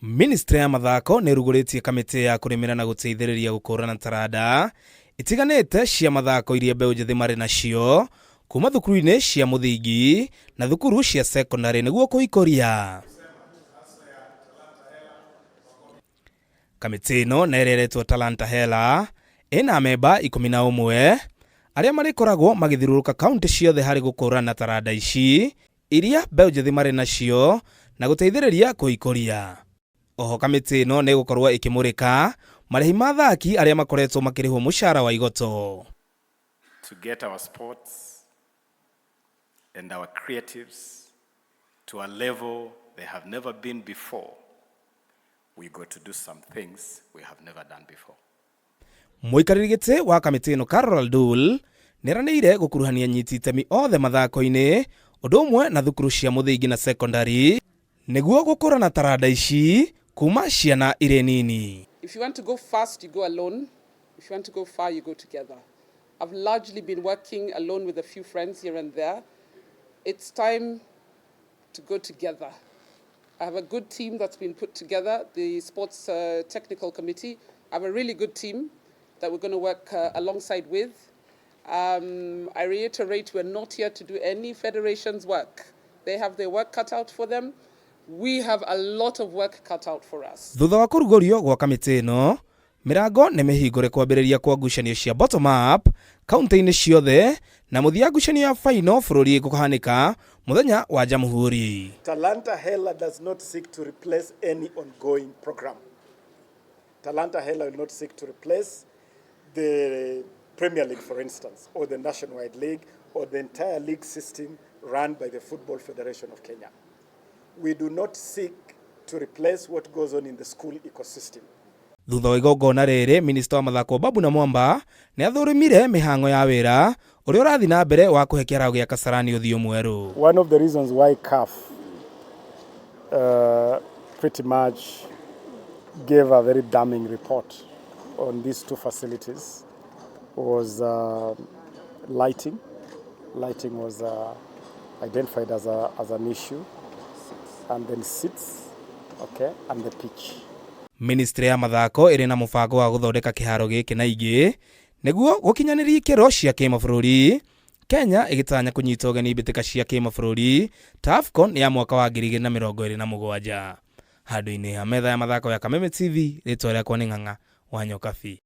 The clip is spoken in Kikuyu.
Ministry ya mathako nĩ ĩrugũrĩtie kamĩtĩ ya kũrĩmĩra na gũteithĩrĩria gũkũrana taranda itiganĩte cia mathako iria mbeũ njĩthĩ marĩ nacio kuma thukuru-inĩ cia mũthingi na thukuru cia sekondarĩ nĩguo kũikũria. Kamĩtĩ ĩno na ĩrĩa ĩretwo Talanta Hela ĩna amemba 11 arĩa marĩkoragwo magĩthiũrũrũka kaunti ciothe harĩ gũkũrana taranda ici iria mbeũ njĩthĩ marĩ nacio na gũteithĩrĩria kũikũria. Oho kamĩtĩ ĩno nĩ ĩgũkorwo ĩkĩmũrĩka marĩhi ma athaki arĩa makoretwo makĩrĩhwo mũcara wa igoto. To get our sports and our creatives to a level they have never been before, we got to do some things we have never done before. Mũikarĩri gĩtĩ wa kamĩtĩ ĩno Carol Aldul nĩeranĩire gũkuruhania nyiti itemi othe mathako-inĩ ũndũ ũmwe na thukuru cia mũthingi na sekondari nĩguo gũkũrana taranda ici kuma ciana irĩ nini. If you want to go fast, you go alone. If you want to go far, you go together. I've largely been working alone with a few friends here and there. It's time to go together. I have a good team that's been put together, the Sports Technical Committee. I have a really good team that we're going to work alongside with. I reiterate, we're not here to do any federation's work. They have their work cut out for them. We have a lot of work cut out for us. Thutha wa kũrugũrio gwa kamĩtĩ ĩno, mĩrango nĩ mĩhingũre kwambĩrĩria kwa ngucanio cia bottom up kaunti-inĩ ciothe na mũthia ngucanio ya final bũrũri gũkahanĩka mũthenya wa Jamhuri. Talanta Hela does not seek to replace any ongoing program. Talanta Hela will not seek to replace the Premier League, for instance, or the Nationwide League, or the entire league system run by the Football Federation of Kenya. We do not seek to replace what goes on in the school ecosystem. Thutha wa igongona rĩrĩ, minista wa mathako Babu na Mwamba nĩ athũrimire mĩhang'o ya wĩra ũrĩa ũrathiĩ na mbere wa kũhe kĩharo gĩa Kasarani ũthiũ mwerũ. One of the reasons why CAF pretty much gave a very damning report on these two facilities was lighting. Lighting was identified as an issue, and then seats, okay, and the pitch. Ministry ya mathako ĩrĩ na mũbango wa gũthondeka kĩharo gĩkĩ na ingĩ nĩguo gũkinyanĩria ikĩro cia kĩmabũrũri, Kenya ĩgĩtanya kũnyita ũgeni mbĩtĩka cia kĩmabũrũri ta AFCON ya mwaka wa 2027. Handũ-inĩ ha metha ya mathako ya Kameme TV, rĩtwa rĩakwa nĩ Ng'ang'a wa Nyokabi.